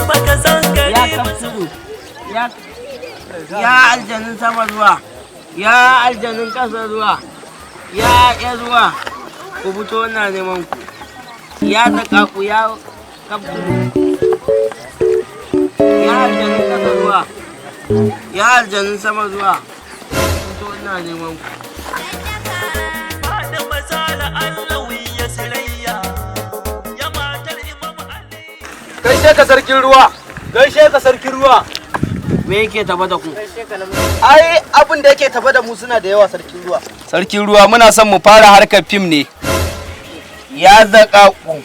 Baka san Ya gari ba. kafsuru, ya aljanin sama ruwa, ya aljanin ƙasa ruwa, ya ruwa, ku fito na neman ku. Ya ku ya kafsuru. Ya aljanin ƙasa ruwa, ya aljanin sama ruwa, ku fito na neman ku. Fatima Sale Allawi ya Sarayya, ya matar Imam Ali. Gaishe ka sarkin ruwa. Gaishe ka sarkin ruwa. Me yake tafa da ku? Ai abin da yake tafa da mu suna da yawa, sarkin ruwa. Sarkin ruwa, muna son mu fara harkar fim ne. Ya zaƙaƙu,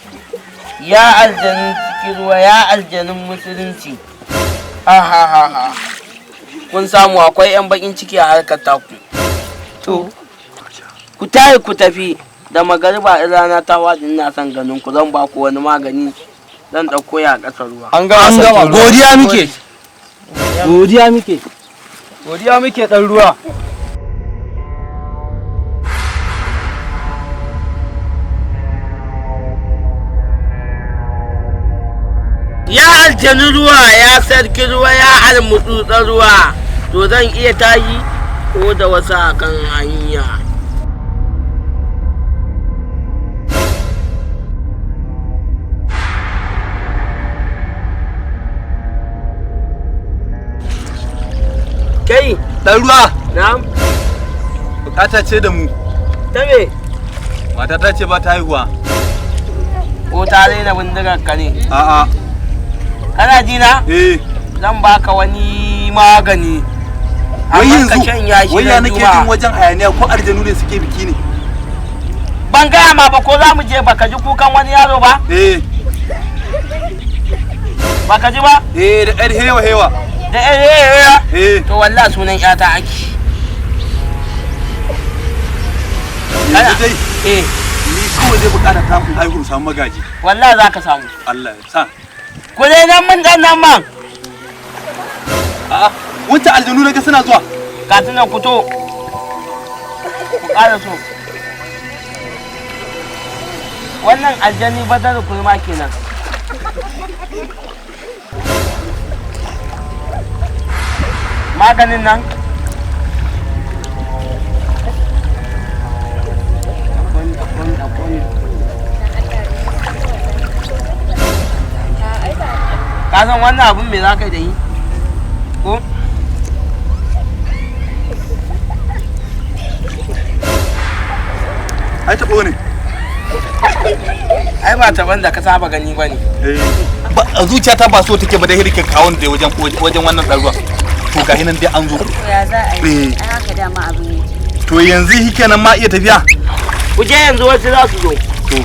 ya aljanin cikin ruwa, ya aljanin musulunci. Ha ha ha ha. Kun samu akwai 'yan bakin ciki a harkar taku. To. Ku tayi ku tafi da magariba, in rana ta waɗi ina son ganin ku, zan ba ku wani magani, zan ɗauko ya a ƙasar ruwa. An gama, sarkin ruwa. Godiya muke. Godiya muke. Godiya muke, dan ruwa. Ya aljanin ruwa, ya sarki ruwa, ya almutsutsan ruwa, to zan iya tashi ko da wasu a kan hanya. Kai. Dan ruwa. Na. Bukata ce da mu. Ta me? Mata ta ce ba ta haihuwa. Ko ta raina bindigar ka ne? A'a. Kana ji na? Eh. Zan baka wani magani. Wai Amma ka yanzu shanya shi wai ya ran nake Juma'a. jin wajen hayaniya, ko aljanu ne suke biki ne? Ban gaya ma ba ko za mu je baka ji kukan wani yaro ba? Eh. Baka ji ba? Eh, da yar hewa hewa. Da eh. Eh. To wallahi sunan yata ake. Yanzu dai Eh, ni kawai zai bukata ta kun haihu in samu magaji. Wallahi za ka samu. Allah ya sa. Ku dai nan mun dan nan man. A'a, wancan aljanu naga suna zuwa. Ka tuna ku to. Ku ƙara so. Wannan aljani badar kurma kenan. Maganin nan. Akwai, akwai. Ka san wannan abun me za ka yi da yi? Ko? Ai taɓo ne. Ai ba taban da ka saba gani ba ne. Eh. Ba a zuciyata ba so take ba dai hirkin kawon da wajen wannan ɗan ruwa. To ga hinan dai an zo. To ya za a yi? Eh. Ai haka dama abin yake. To yanzu shikenan ma iya tafiya. Ku je yanzu, wasu za su zo. To.